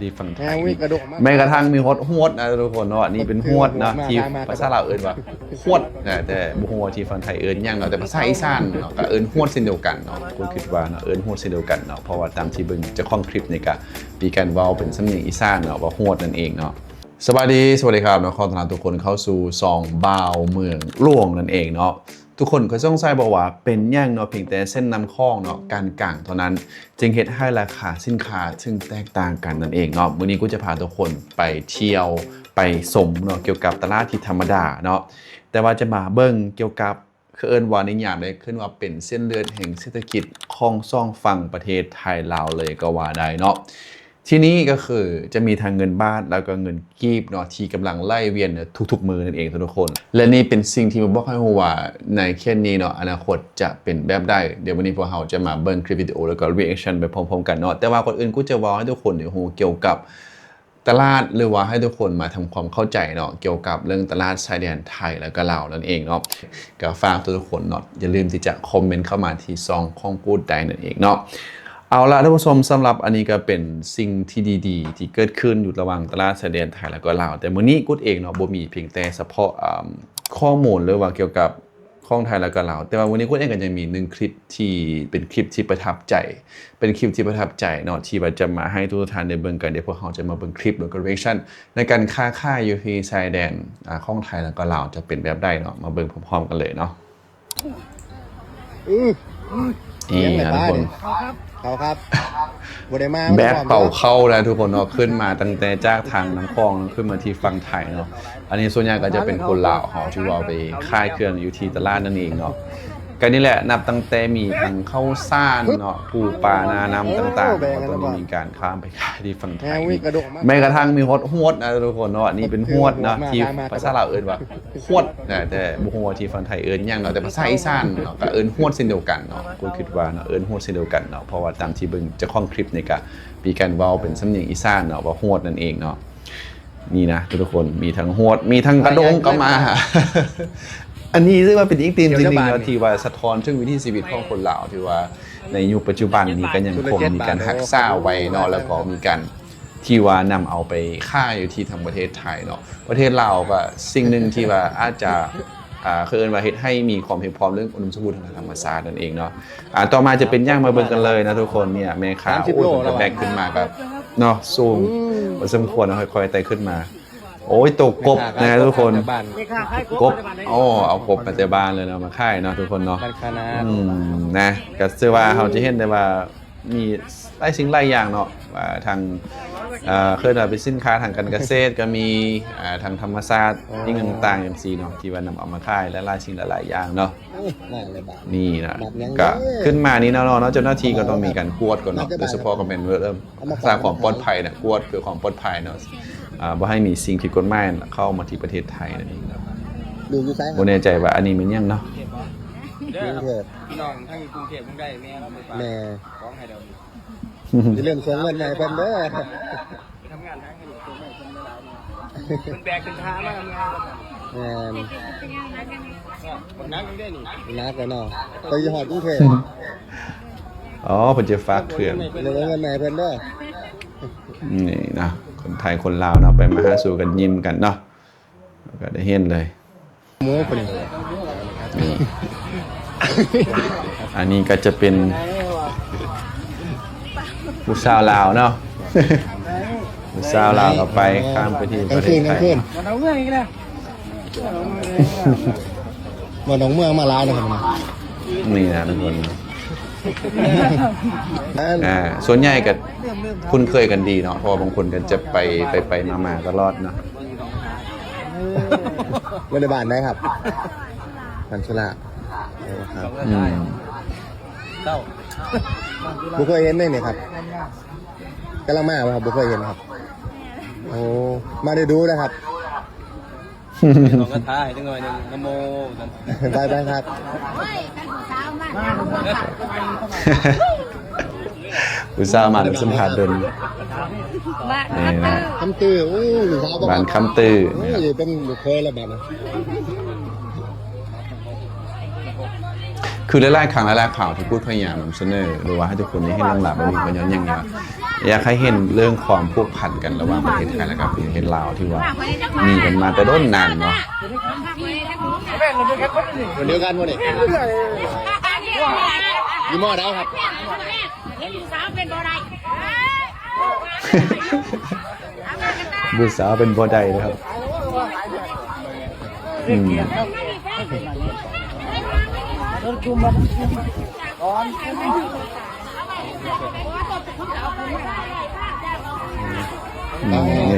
ທີ່ຝັ່ງໄທ ແມ່ນກະທັ່ງມີຮອດຫວດນະທຸກຄົນເນາະ. ອັນນີ້ເປັນຫວດເນາະ ທີ່ພາສາລາວເອີ້ນວ່າຫວດນະ ແຕ່ບໍ່ຮູ້ວ່າທີ່ຝັ່ງໄທເອີ້ນຫຍັງເນາະ ແຕ່ພາສາອີສານເນາະ ກະເອີ້ນຫວດເຊັ່ນດຽວກັນເນາະ. ຂ້ອຍຄິດວ່າເນາະ ເອີ້ນຫວດເຊັ່ນດຽວກັນເນາະ ເພາະວ່າຕາມທີ່ເບິ່ງຈາກຂອງຄລິບນີ້ ກະມີການເວົ້າເປັນສຳນຽງອີສານເນາະ ວ່າຫວດນັ້ນເອງເນາະ. ສະບາຍດີ ສະຫວັດດີຄັບເນາະ ຂໍຕ້ອນຮັບທຸກຄົນເຂົ້າສູ່ຊ່ອງບ່າວເມືອງຫຼວງນັ້ນເອງເນາະ. ທຸກຄົນເຄີຍສົງໄສບໍ່ວ່າເປັນຫຍັງເນາະ ພຽງແຕ່ເສັ້ນນ້ຳຂອງເນາະ ການກາງເທົ່ານັ້ນ ຈຶ່ງເຮັດໃຫ້ລາຄາສິນຄ້າເຊິ່ງແຕກຕ່າງກັນນັ້ນເອງເນາະ. ມື້ນີ້ກູຈະພາທຸກຄົນໄປທ່ຽວ ໄປຊົມເນາະ ກ່ຽວກັບຕະຫຼາດທີ່ທຳມະດາເນາະ ແຕ່ວ່າຈະມາເບິ່ງກ່ຽວກັບ ເອີ້ນວ່ານິຍາມໄດ້ຂຶ້ນວ່າເປັນເສັ້ນເລືອດແຫ່ງເສດຖະກິດຂອງສອງຝັ່ງປະເທດໄທລາວເລີຍກໍວ່າໄດ້ເນາະ. ທີ່ນີ້ກໍຄືຈະມີທັງເງິນບາດ ແລ້ວກໍເງິນກີບເນາະ ທີ່ກຳລັງໄຫຼວຽນໃນທຸກໆມື້ນັ້ນເອງທຸກໆຄົນ ແລະ ນີ້ເປັນສິ່ງທີ່ມາບອກໃຫ້ຮູ້ວ່າໃນເຂດນີ້ເນາະ ອະນາຄົດຈະເປັນແບບໃດ. ດຽວວັນນີ້ພວກເຮົາຈະມາເບິ່ງຄລິບວິດີໂອ ແລ້ວກໍ reaction ໄປພ້ອມໆກັນເນາະ. ແຕ່ວ່າກ່ອນອື່ນ ກູຈະເວົ້າໃຫ້ທຸກຄົນໄດ້ຮູ້ກ່ຽວກັບ ຕະຫຼາດ ຫຼືວ່າໃຫ້ທຸກຄົນມາທຳຄວາມເຂົ້າໃຈເນາະ ກ່ຽວກັບເລື່ອງຕະຫຼາດຊາຍແດນໄທ ແລ້ວກໍລາວນັ້ນເອງເນາະ. ກໍຝາກທຸກໆຄົນເນາະ ຢ່າລືມທີ່ຈະຄອມເມັນເຂົ້າມາທີ່ຊ່ອງຂອງກູດໄດ້ນັ້ນເອງເນາະ. ເອົາລະທ່ານຜູ້ຊົມ ສຳລັບອັນນີ້ກໍເປັນສິ່ງທີ່ດີໆ ທີ່ເກີດຂຶ້ນຢູ່ລະຫວ່າງຕະຫຼາດຊາຍແດນໄທ ແລ້ວກໍລາວ. ແຕ່ມື້ນີ້ກູດເອງເນາະ ບໍ່ມີພຽງແຕ່ສະເພາະ ອ່າ ຂໍ້ມູນ ຫຼືວ່າກ່ຽວກັບ ຂອງໄທ ແລ້ວກໍລາວ. ແຕ່ວ່າມື້ນີ້ກູດເອງກໍຍັງມີໜຶ່ງຄລິບທີ່ເປັນຄລິບທີ່ປະທັບໃຈ ເປັນຄລິບທີ່ປະທັບໃຈເນາະ ທີ່ວ່າຈະມາໃຫ້ທຸກໆທ່ານໄດ້ເບິ່ງກັນ. ດຽວພວກເຮົາຈະມາເບິ່ງຄລິບ ແລ້ວກໍ reaction ໃນການຄ້າຂາຍຢູ່ທີ່ຊາຍແດນ ອາ ຂອງໄທ ແລ້ວກໍລາວ ຈະເປັນແບບໃດເນາະ. ມາເບິ່ງພ້ອມໆກັນເລີຍເນາະ. ອື ນີ້ນະທຸກຄົນ ເຂົ້າຄັບ ບໍ່ໄດ້ມາ ແບກເປົາເຂົ້ານະທຸກຄົນເນາະ ຂຶ້ນມາຕັ້ງແຕ່ຈາກທາງນ້ຳຂອງ ຂຶ້ນມາທີ່ຝັ່ງໄທເນາະ. ອັນນີ້ສ່ວນໃຫຍ່ກໍຈະເປັນຄົນລາວເຮົາທີ່ວ່າໄປຂາຍເຄື່ອງຢູ່ທີ່ຕະຫຼາດນັ້ນເອງເນາະ. ກໍນີ້ແຫຼະ ນັບຕັ້ງແຕ່ມີທັງເຂົ້າສານເນາະ ປູປາ ນານຳຕ່າງໆເນາະ ຕອນນີ້ມີການຂ້າມໄປຂາຍທີ່ຝັ່ງໄທ. ແມ່ນກະທັ່ງມີຮອດຫວດນະທຸກຄົນເນາະ. ອັນນີ້ເປັນຫວດເນາະ ທີ່ພາສາລາວເອີ້ນວ່າຫວດນະ ແຕ່ບໍ່ຮູ້ວ່າທີ່ຝັ່ງໄທເອີ້ນຫຍັງເນາະ ແຕ່ພາສາອີສານເນາະ ກໍເອີ້ນຫວດເຊັ່ນດຽວກັນເນາະ. ກູຄິດວ່າເນາະ ເອີ້ນຫວດເຊັ່ນດຽວກັນເນາະ ເພາະວ່າຕາມທີ່ເບິ່ງຈາກຂອງຄລິບນີ້ ກະມີການເວົ້າເປັນສຳນຽງອີສານເນາະ ວ່າຫວດນັ້ນເອງເນາະ. ນີ້ນະທຸກຄົນ ມີທັງຫວດ ມີທັງກະດົງກໍມາ. ອັນນີ້ຖືວ່າເປັນອີກທີມໜຶ່ງເນາະ ທີ່ວ່າສະທ້ອນເຖິງວິຖີຊີວິດຂອງຄົນລາວ ທີ່ວ່າໃນຍຸກປັດຈຸບັນນີ້ກໍຍັງຄົງມີການຮັກສາໄວ້ເນາະ ແລ້ວກໍມີການທີ່ວ່ານຳເອົາໄປຂາຍຢູ່ທີ່ທາງປະເທດໄທເນາະ. ປະເທດລາວກໍສິ່ງໜຶ່ງທີ່ວ່າອາດຈະ ອ່າ ເຂົາເອີ້ນວ່າເຮັດໃຫ້ມີຄວາມພຽງພ້ອມເລື່ອງອຸດົມສົມບູນທາງທຳມະຊາດນັ້ນເອງເນາະ. ອ່າ ຕໍ່ມາຈະເປັນຫຍັງ ມາເບິ່ງກັນເລີຍນະທຸກຄົນ. ເນ່ຍ ແມ່ຄ້າ ໂອ້ຍ ເພິ່ນກໍແບກຂຶ້ນມາກັບເນາະ ສູງພໍສົມຄວນເນາະ ຄ່ອຍໆໄຕ່ຂຶ້ນມາ. ໂອ້ຍ ໂຕກົບນະທຸກຄົນ ກົບ ໂອ້ ເອົາກົບມາແຕ່ບ້ານເລີຍເນາະ ມາຂາຍເນາະທຸກຄົນເນາະ. ອືມ ນະ ກໍຖືວ່າເຮົາຈະເຫັນໄດ້ວ່າ ມີຫຼາຍສິ່ງຫຼາຍຢ່າງເນາະ ວ່າທາງ ເອີ ເອີ້ນວ່າເປັນສິນຄ້າທາງການກະເສດກໍມີ ເອີ ທາງທຳມະຊາດ ອີ່ຫຍັງຕ່າງໆຈັ່ງຊີ້ເນາະ ທີ່ວ່ານຳເອົາມາຂາຍຫຼາຍໆສິ່ງຫຼາຍໆຢ່າງເນາະ. ນີ້ນະ ກະຂຶ້ນມານີ້ເນາະ ເຈົ້າໜ້າທີ່ກໍຕ້ອງມີການກວດກ່ອນເນາະ ໂດຍສະເພາະກໍແມ່ນເລື່ອງຮັກສາຄວາມປອດໄພນະ ກວດເພື່ອຄວາມປອດໄພເນາະ ອ່າ ບໍ່ໃຫ້ມີສິ່ງຜິດກົດໝາຍເຂົ້າມາທີ່ປະເທດໄທນັ້ນເອງເນາະ. ຢູ່ໃສ? ບໍ່ແນ່ໃຈວ່າອັນນີ້ແມ່ນຫຍັງເນາະ. ຢູ່ກຸງເທບ ພີ່ນ້ອງທັງຢູ່ກຸງເທບ ເມືອງໄດ້ແມ່ນ ແມ່ ຂອງໃຫ້ດອກ ຢ່າລືມສົ່ງເງິນມາໃຫ້ເພິ່ນເດີ ໄປທຳງານທາງໃຫ້ລູກສົ່ງມາໃຫ້ເພິ່ນຫຼາຍໆ ເພິ່ນແບກຂຶ້ນຖ້າມາເມືອງ ແມ່ນ ບັກໜັກເດ້ນີ້ ໜັກແລ້ວເນາະ ໄປຮອດກຸງເທບ. ອໍ ເພິ່ນຈະຝາກເຄື່ອງ ເອົາເງິນມາໃຫ້ເພິ່ນເດີ. ນີ້ນະ ຄົນໄທຄົນລາວເນາະ ໄປມາຫາສູ່ກັນ ຍິ້ມກັນເນາະ ແລ້ວກໍໄດ້ເຫັນເລີຍ. ນີ້ ອັນນີ້ກໍຈະເປັນຜູ້ສາວລາວເນາະ ຜູ້ສາວລາວກໍໄປ ຂ້າມໄປທີ່ປະເທດໄທ ມາດອນເມືອງມາຫຼາຍນະຄັບ. ນີ້ນະທຸກຄົນ ອ່າ ສ່ວນໃຫຍ່ກໍຄຸ້ນເຄີຍກັນດີເນາະ ເພາະວ່າບາງຄົນກໍຈະໄປ ໄປໆມາໆຕະຫຼອດເນາະ. ບໍ່ໄດ້ບ້ານໃດຄັບ ບ້ານສຸລາ. ອໍ ຄັບ ອືມ ບໍ່ເຄີຍເຫັນເດ້ນີ້ຄັບ ກຳລັງມາບໍ່ຄັບ ບໍ່ເຄີຍເຫັນຄັບ. ໂອ້ ມາໄດ້ດູແລ້ວຄັບ ທ່ອງຄາຖາໃຫ້ຈັກໜ່ອຍໜຶ່ງ ນະໂມ ໄປໆຄັບ. ຜູ້ສາວມາສຳພາດດົນ ບ້ານ ນີ້ນະ ຄຳຕື້ ໂອ້ຍ ບ້ານຄຳຕື້ ໂອ້ຍ ເປັນລູກເຂີຍແລ້ວບາດນີ້ ເຂ ຄືຫຼາຍໆຄັ້ງຫຼາຍໆຄາວທີ່ກູດພະຍາຍາມນຳສະເໜີ ຫຼືວ່າໃຫ້ທຸກຄົນໄດ້ເຫັນເລື່ອງລາວແບບນີ້ ກໍຍ້ອນຫຍັງວະ ຢາກໃຫ້ເຫັນເລື່ອງຄວາມຜູກພັນກັນລະຫວ່າງປະເທດໄທ ແລະ ກະປະເທດລາວ ທີ່ວ່າມີກັນມາແຕ່ດົນນານເນາະ. ຄົນດຽວກັນບໍ່ນີ້? ຢູ່ມໍໃດຄັບ? ຜູ້ສາວເປັນບໍ່ໄດ້ເດີຄັບ. ອືມ ນີ້ນ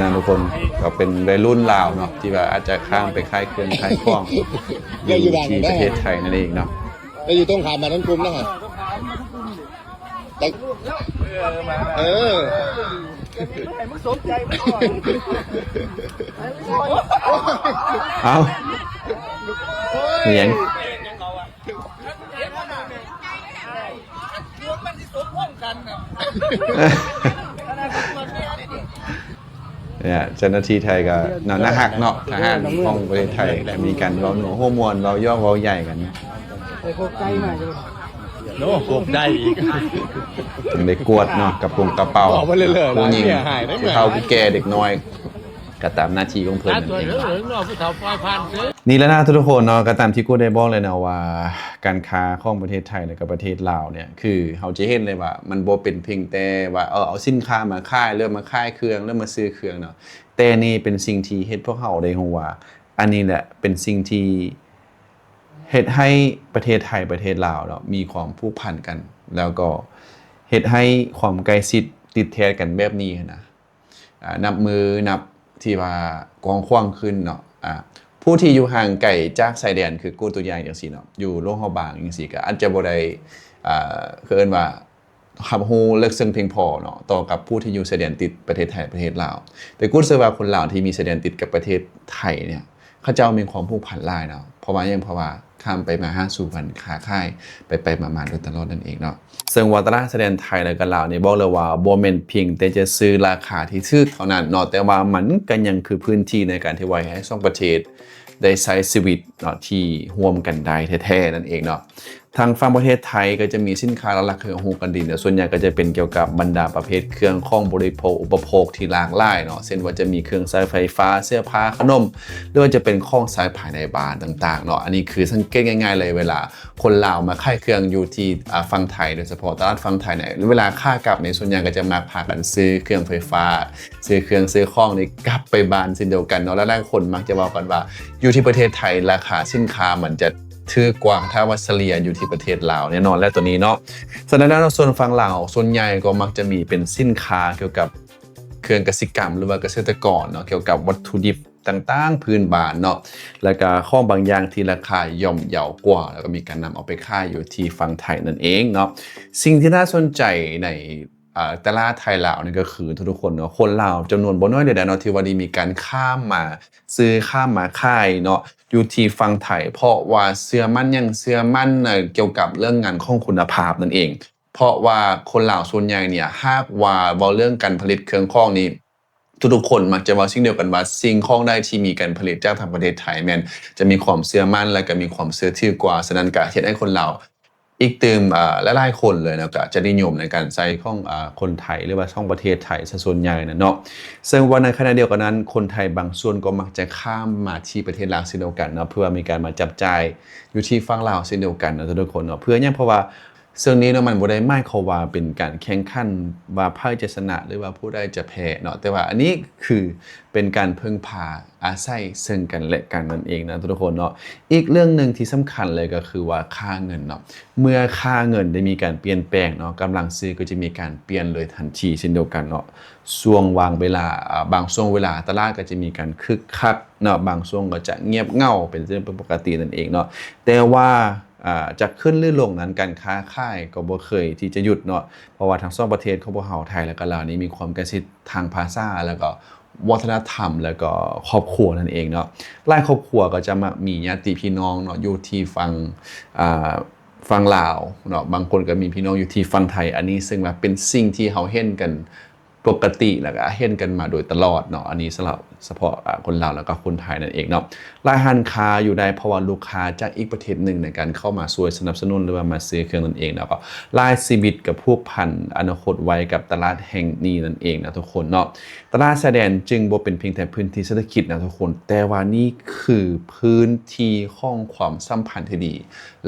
ະທຸກຄົນ ກໍເປັນໄວລຸ້ນລາວເນາະ ທີ່ວ່າອາດຈະຂ້າມໄປຂາຍເຄື່ອງຂາຍຂອງ ຢູ່ທີ່ປະເທດໄທນັ້ນເອງເນາະ. ແລ້ວຢູ່ຕົງຂ້າມບ້ານນນກຸມນະ. ເອີ ເອົ້າ ອີ່ຫຍັງ? ເຈົ້າໜ້າທີ່ໄທກໍໜ້າຮັກເນາະ ທະຫານຂອງປະເທດໄທ ກໍມີການເວົ້າໜູໂຮມ່ວນ ເວົ້າຢອກເວົ້າໃຫຍ່ກັນ. ໂອ້ ກົກໄດ້ອີກ ຕ້ອງໄດ້ກວດເນາະ ກະໂປງກະເປົາ ຜູ້ຍິງ ຜູ້ເຖົ້າຜູ້ແກ່ ເດັກນ້ອຍ ກໍຕາມໜ້າທີ່ຂອງເພິ່ນນັ້ນເອງ. ນີ້ແຫຼະນະທຸກໆຄົນເນາະ ກໍຕາມທີ່ກູດໄດ້ບອກເລີຍເນາະວ່າ ການຄ້າຂອງປະເທດໄທ ແລະ ກໍປະເທດລາວເນຍ ຄືເຮົາຈະເຫັນເລີຍວ່າ ມັນບໍ່ເປັນພຽງແຕ່ວ່າ ເອີ ເອົາສິນຄ້າມາຂາຍ ຫຼືມາຂາຍເຄື່ອງ ຫຼືມາຊື້ເຄື່ອງເນາະ ແຕ່ນີ້ເປັນສິ່ງທີ່ເຮັດພວກເຮົາໄດ້ຮູ້ວ່າ ອັນນີ້ແຫຼະເປັນສິ່ງທີ່ ເຮັດໃຫ້ປະເທດໄທ ປະເທດລາວເນາະ ມີຄວາມຜູກພັນກັນ ແລ້ວກໍເຮັດໃຫ້ຄວາມໃກ້ຊິດຕິດແທດກັນແບບນີ້ຫັ້ນນະ ອາ ນັບມື້ນັບທີ່ວ່າກວ້າງຂວາງຂຶ້ນເນາະ. ອາ ຜູ້ທີ່ຢູ່ຫ່າງໄກຈາກຊາຍແດນ ຄືກູດຕົວຢ່າງຈັ່ງຊີ້ເນາະ ຢູ່ຫຼວງພະບາງຈັ່ງຊີ້ ກໍອາດຈະບໍ່ໄດ້ ອາ ເຂົາເອີ້ນວ່າ ຮັບຮູ້ເລິກເຊິ່ງພຽງພໍເນາະ ຕໍ່ກັບຜູ້ທີ່ຢູ່ຊາຍແດນຕິດປະເທດໄທ ປະເທດລາວ. ແຕ່ກູດເຊື່ອວ່າຄົນລາວທີ່ມີຊາຍແດນຕິດກັບປະເທດໄທເນຍ ເຂົາເຈົ້າມີຄວາມຜູກພັນຫຼາຍເນາະ. ເພາະວ່າຫຍັງ? ເພາະວ່າຂ້າມໄປມາຫາສູ່ກັນ ຄ້າຂາຍໄປໆມາໆໂດຍຕະຫຼອດນັ້ນເອງເນາະ. ເຊິ່ງວ່າຕະຫຼາດຊາຍແດນໄທ ແລະ ກັບລາວນີ້ ບອກເລີຍວ່າບໍ່ແມ່ນພຽງແຕ່ຈະຊື້ລາຄາທີ່ຖືກເທົ່ານັ້ນເນາະ ແຕ່ວ່າມັນກໍຍັງຄືພື້ນທີ່ໃນການທີ່ໄວ້ໃຫ້ສອງປະເທດໄດ້ໃຊ້ຊີວິດເນາະ ທີ່ຮ່ວມກັນໄດ້ແທ້ໆນັ້ນເອງເນາະ. ທາງຝັ່ງປະເທດໄທກໍຈະມີສິນຄ້າຫຼັກໆ ຄືເຮົາຮູ້ກັນດີເນາະ ສ່ວນໃຫຍ່ກໍຈະເປັນກ່ຽວກັບບັນດາປະເພດເຄື່ອງຂອງບໍລິໂພກອຸປະໂພກທີ່ຫຼາກຫຼາຍເນາະ ເຊັ່ນວ່າຈະມີເຄື່ອງໃຊ້ໄຟຟ້າ ເສື້ອຜ້າ ຂະໜົມ ຫຼືວ່າຈະເປັນຂອງໃຊ້ພາຍໃນບ້ານຕ່າງໆເນາະ. ອັນນີ້ຄືສັງເກດງ່າຍໆເລີຍ ເວລາຄົນລາວມາຂາຍເຄື່ອງຢູ່ທີ່ ອາ ຝັ່ງໄທ ໂດຍສະເພາະຕະຫຼາດຝັ່ງໄທນີ້ ເວລາຂາກັບນີ້ ສ່ວນໃຫຍ່ກໍຈະມັກພາກັນຊື້ເຄື່ອງໄຟຟ້າ ຊື້ເຄື່ອງຊື້ຂອງນີ້ກັບໄປບ້ານເຊັ່ນດຽວກັນເນາະ. ຫຼາຍໆຄົນມັກຈະເວົ້າກັນວ່າ ຢູ່ທີ່ປະເທດໄທລາຄາສິນຄ້າມັນຈະ ຖືກກວ່າຖ້າວ່າສະເລ່ຍຢູ່ທີ່ປະເທດລາວແນ່ນອນແຫຼະໂຕນີ້ເນາະ. ສະນັ້ນແລ້ວ ສ່ວນຝັ່ງລາວສ່ວນໃຫຍ່ກໍມັກຈະມີເປັນສິນຄ້າກ່ຽວກັບເຄື່ອງກະສິກຳ ຫຼືວ່າກະເສດຕະກອນເນາະ ກ່ຽວກັບວັດຖຸດິບຕ່າງໆພື້ນບ້ານເນາະ ແລ້ວກະຂອງບາງຢ່າງທີ່ລາຄາຍ່ອມເຢາກວ່າ ແລ້ວກໍມີການນຳເອົາໄປຂາຍຢູ່ທີ່ຝັ່ງໄທນັ້ນເອງເນາະ. ສິ່ງທີ່ໜ້າສົນໃຈໃນ ອາ ຕະຫຼາດໄທລາວນີ້ກໍຄືທຸກໆຄົນເນາະ ຄົນລາວຈຳນວນບໍ່ໜ້ອຍເລີຍເນາະ ທີ່ວ່າໄດ້ມີການຂ້າມມາຊື້ ຂ້າມມາຂາຍເນາະ ຢູ່ທີ່ຝັ່ງໄທ ເພາະວ່າເຊື່ອໝັ້ນຫຍັງ ເຊື່ອໝັ້ນ ເອີ ກ່ຽວກັບເລື່ອງງານຂອງຄຸນນະພາບນັ້ນເອງ. ເພາະວ່າຄົນລາວສ່ວນໃຫຍ່ເນຍ ຫາກວ່າເວົ້າເລື່ອງການຜະລິດເຄື່ອງຂອງນີ້ ທຸກໆຄົນມັກຈະເວົ້າສິ່ງດຽວກັນວ່າ ສິ່ງຂອງໃດທີ່ມີການຜະລິດຈາກທາງປະເທດໄທ ແມ່ນຈະມີຄວາມເຊື່ອໝັ້ນ ແລະ ກໍມີຄວາມເຊື່ອຖືກວ່າ. ສະນັ້ນກໍເຮັດໃຫ້ຄົນລາວ ອີກຕື່ມ ເອີ ຫຼາຍໆຄົນເລີຍເນາະ ກະຈະນິຍົມໃນການໃຊ້ຂອງ ອາ ຄົນໄທ ຫຼືວ່າຂອງປະເທດໄທຊະສ່ວນໃຫຍ່ນະເນາະ. ເຊິ່ງວ່າໃນຂະນະດຽວກັນນັ້ນ ຄົນໄທບາງສ່ວນກໍມັກຈະຂ້າມມາທີ່ປະເທດລາວເຊັ່ນດຽວກັນເນາະ ເພື່ອມີການມາຈັບຈ່າຍຢູ່ທີ່ຝັ່ງລາວເຊັ່ນດຽວກັນເນາະ ທຸກໆຄົນເນາະ. ເພື່ອຫຍັງ? ເພາະວ່າເຊິ່ງນີ້ເນາະ ມັນບໍ່ໄດ້ໝາຍຄວາມວ່າເປັນການແຂ່ງຂັນວ່າໃຜຈະຊະນະ ຫຼືວ່າຜູ້ໃດຈະແພ້ເນາະ ແຕ່ວ່າອັນນີ້ຄື ເປັນການເພິ່ງພາອາໄສເຊິ່ງກັນແລະກັນນັ້ນເອງນະທຸກໆຄົນເນາະ. ອີກເລື່ອງໜຶ່ງທີ່ສຳຄັນເລີຍກໍຄືວ່າຄ່າເງິນເນາະ ເມື່ອຄ່າເງິນໄດ້ມີການປ່ຽນແປງເນາະ ກຳລັງຊື້ກໍຈະມີການປ່ຽນໂດຍທັນທີເຊັ່ນດຽວກັນເນາະ. ຊ່ວງຫວ່າງເວລາ ອາ ບາງຊ່ວງເວລາຕະຫຼາດກໍຈະມີການຄຶກຄັກເນາະ ບາງຊ່ວງກໍຈະງຽບເຫງົາເປັນເລື່ອງເປັນປົກກະຕິນັ້ນເອງເນາະ. ແຕ່ວ່າ ອາ ຈະຂຶ້ນຫຼືລົງນັ້ນ ການຄ້າຂາຍກໍບໍ່ເຄີຍທີ່ຈະຢຸດເນາະ ເພາະວ່າທັງສອງປະເທດຂອງພວກເຮົາ ໄທ ແລະ ກໍລາວນີ້ ມີຄວາມໃກ້ຊິດທາງພາສາ ແລ້ວກໍວັດທະນະທຳ ແລ້ວກໍຄອບຄົວນັ້ນເອງເນາະ. ຫຼາຍຄອບຄົວກໍຈະມັກມີຍາດຕິພີ່ນ້ອງເນາະ ຢູ່ທີ່ຝັ່ງ ອາ ຝັ່ງລາວເນາະ ບາງຄົນກໍມີພີ່ນ້ອງຢູ່ທີ່ຝັ່ງໄທ. ອັນນີ້ເຊິ່ງວ່າເປັນສິ່ງທີ່ເຮົາເຫັນກັນ ປ ປົກກະຕິ ແລ້ວກໍເຫັນກັນມາໂດຍຕະຫຼອດເນາະ. ອັນນີ້ສຳລັບສະເພາະ ອາ ຄົນລາວ ແລ້ວກໍຄົນໄທນັ້ນເອງເນາະ. ຫຼາຍຮ້ານຄ້າຢູ່ໄດ້ ເພາະວ່າລູກຄ້າຈາກອີກປະເທດໜຶ່ງໃນການເຂົ້າມາຊ່ວຍສະໜັບສະໜູນ ຫຼືວ່າມາຊື້ເຄື່ອງນັ້ນເອງ ແລ້ວກໍຫຼາຍຊີວິດກໍຜູກພັນອະນາຄົດໄວ້ກັບຕະຫຼາດແຫ່ງນີ້ນັ້ນເອງນະທຸກຄົນເນາະ. ຕະຫຼາດຊາຍແດນຈຶ່ງບໍ່ເປັນພຽງແຕ່ພື້ນທີ່ເສດຖະກິດນະທຸກຄົນ, ແຕ່ວ່ານີ້ຄືພື້ນທີ່ຂອງຄວາມສຳພັນທີ່ດີ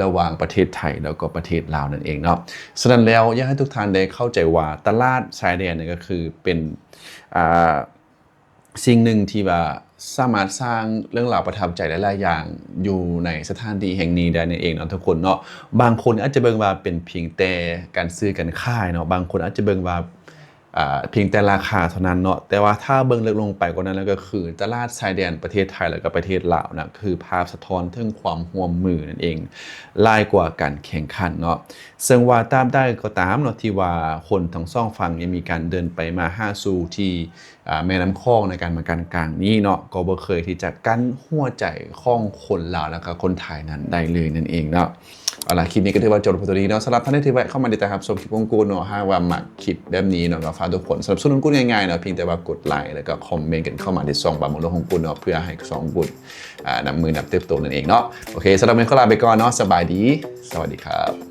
ລະຫວ່າງປະເທດໄທ ແລ້ວກໍປະເທດລາວນັ້ນເອງເນາະ. ສະນັ້ນແລ້ວ ຢາກໃຫ້ທຸກທ່ານໄດ້ເຂົ້າໃຈວ່າ ຕະຫຼາດຊາຍແດນນີ້ກໍຄືເປັນ ອ່າ ສິ່ງໜຶ່ງທີ່ວ່າສາມາດສ້າງເລື່ອງລາວປະທັບໃຈຫຼາຍໆຢ່າງຢູ່ໃນສະຖານທີ່ແຫ່ງນີ້ໄດ້ນັ້ນເອງເນາະທຸກຄົນເນາະ. ບາງຄົນອາດຈະເບິ່ງວ່າເປັນພຽງແຕ່ການຊື້ການຂາຍເນາະ, ບາງຄົນອາດຈະເບິ່ງວ່າ ອ່າ ພຽງແຕ່ລາຄາເທົ່ານັ້ນເນາະ, ແຕ່ວ່າຖ້າເບິ່ງເລິກລົງໄປກວ່ານັ້ນ ກໍຄືຕະຫຼາດຊາຍແດນປະເທດໄທ ແລະ ກໍປະເທດລາວນະ ຄືພາບສະທ້ອນເຖິງຄວາມຮ່ວມມືນັ້ນເອງ ຫຼາຍກວ່າການແຂ່ງຂັນເນາະ. ເຊິ່ງວ່າຕາບໃດກໍຕາມເນາະ ທີ່ວ່າຄົນທັງສອງຝັ່ງຍັງມີການເດີນໄປມາຫາສູ່ທີ່ ອ່າ ແມ່ນ້ຳຂອງໃນການມາກັ້ນກາງນີ້ເນາະ ກໍບໍ່ເຄີຍທີ່ຈະກັ້ນຫົວໃຈຂອງຄົນລາວ ແລ້ວກໍຄົນໄທນັ້ນໄດ້ເລີຍນັ້ນເອງເນາະ. ເອົາລະ ຄລິບນີ້ກໍຖືວ່າຈົບລົງພຽງເທົ່ານີ້ເນາະ. ສຳລັບທ່ານໃດທີ່ແວະເຂົ້າມາຕິດຕາມຮັບຊົມຄລິບຂອງກູເນາະ ຫາກວ່າມັກຄລິບແບບນີ້ເນາະ ກໍຝາກທຸກຄົນສະໜັບສະໜູນກູງ່າຍໆເນາະ ພຽງແຕ່ວ່າກົດໄລ ແລ້ວກໍຄອມເມັນກັນເຂົ້າມາທີ່ຊ່ອງບາໂມໂລຂອງກູເນາະ ເພື່ອໃຫ້ຊ່ອງກູ ອ່າ ນັບມື້ນັບເຕີບໂຕນັ້ນເອງເນາະ. ໂອເຄ ສຳລັບມື້ນີ້ຂໍລາໄປກ່ອນເນາະ. ສະບາຍດີ ສະຫວັດດີຄັບ.